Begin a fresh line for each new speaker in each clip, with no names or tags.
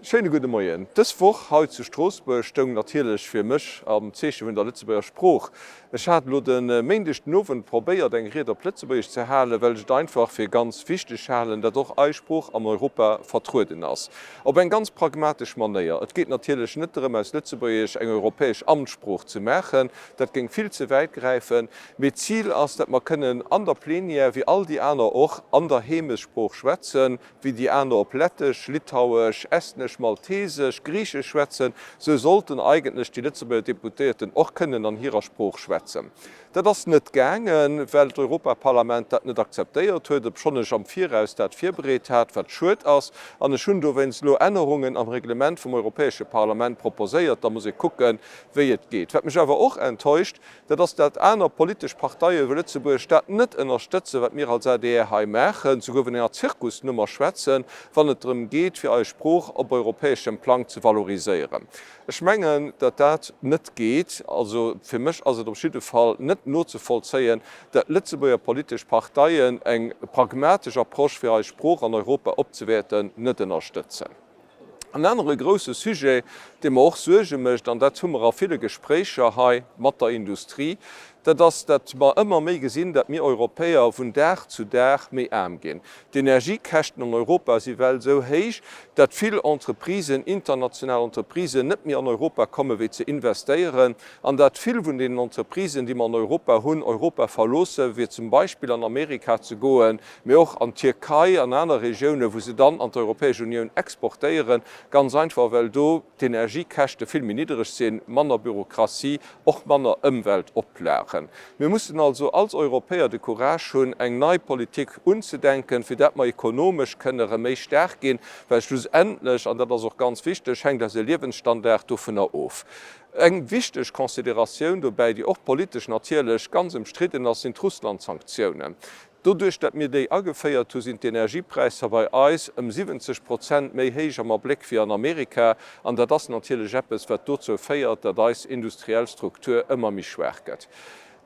Schéine gudde Moien. Dës Woch hei zu Stroossbuerg stoung natierlech fir mech am Zeeche vun der Lëtzebuerger Sprooch. Ech hat elo de Méindeg den Owend probéiert eng Ried op Lëtzebuergesch ze halen, well ech et einfach fir ganz wichteg halen, datt och eis Sprooch an Europa vertrueden ass. Op eng ganz pragmatesch Manéier. Et geet natierlech net drëm aus Lëtzebuergesch eng europäesch Amtssprooch ze maachen, dat géing vill ze wäit gräifen, mee d'Zil ass, datt mer kënnen an der Plenière, wéi all déi aner och, an der Heemesprooch schwätzen. Wéi déi aner op Lettesch, Litauesch, Estnesch, Maltesesch, Griichesch schwätzen, sou sollten eigentlech déi Lëtzebuerger Deputéierten och kënnen an hirer Sprooch schwätzen. Dat ass net gaangen, well d'Europaparlament dat net akzeptéiert huet, obschonn ech am Viraus dat virbereet hat, wat schued ass. An ech hunn dowéinst elo Ännerungen am Reglement vum Europäesche Parlament proposéiert. Da muss ee kucken, wéi et geet. Wat mech awer och enttäuscht, Dat ass, dat aner politesch Parteie wou Lëtzebuerg dat net ënnerstëtzen, wat mir als adr hei maachen, souguer vun enger Zirkusnummer schwätzen, wann et drëm geet, fir eis Sprooch op europäeschem Plang ze valoriséieren. Ech mengen, dat dat net geet. Also fir mech ass et op jidde Fall net nozevollzéien, dat Lëtzebuerger politesch Parteien eng pragmatesch Approche, fir eis Sprooch an Europa opzewäerten, net ënnerstëtzen. En anere grouse Sujet, dee mer och Suerge mécht, an dat hu mer a ville Gespréicher hei mat der Industrie, dat ass, dat mer ëmmer méi gesinn, dat mir Europäer vun Dag zu Dag méi aarm ginn. D'Energiekäschten an Europa si well esou héich, dat vill Entreprisen, international Entreprisen, net méi an Europa komme wéi ze investéieren an dat vill vun deenen Entreprisen, déi mer an Europa hunn, Europa verloossen, fir zum Beispill an Amerika ze goen, mee och an d'Tierkei an aner Regiounen, wou se dann an d'Europäesch Unioun exportéieren, ganz einfach well do d'Energiekäschte vill méi niddereg sinn, manner Bürokratie, och manner Ëmweltoplagen. Mir mussen also als Europäer de Courage hunn, eng nei Politik unzedenken, fir dat mer ekonomesch kënne rëm méi staark ginn, well schlussendlech, an dat ass och ganz wichteg, hänkt eise Liewensstandard dovunner of. Eng wichteg Consideratioun dobäi, déi och politesch natierlech ganz ëmstridden ass, sinn d'Russland-Sanktiounen. Doduerch, datt mir déi ageféiert hu sinn d'Energiepräisser bei eis ëm 70 Prozent méi héich am Abléck wéi an Amerika. An dat ass natierlech eppes, wat dozou féiert, datt eis industriell Struktur ëmmer méi schwaach gëtt.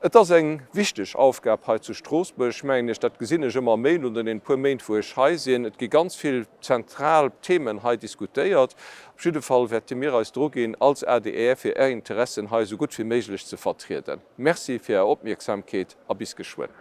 Et ass eng wichteg Aufgab hei zu Stroossbuerg, mengen ech. Dat gesinn ech ëmmer méi no den puer Méint, wou ech hei sinn. Et gi ganz vill zentral Themen hei diskutéiert. Op jidde Fall wäerte mir eis druginn als adr, fir Är Interessen hei esou gutt wéi méiglech ze vertrieden. Merci fir Är Opmierksamkeet a bis geschwënn.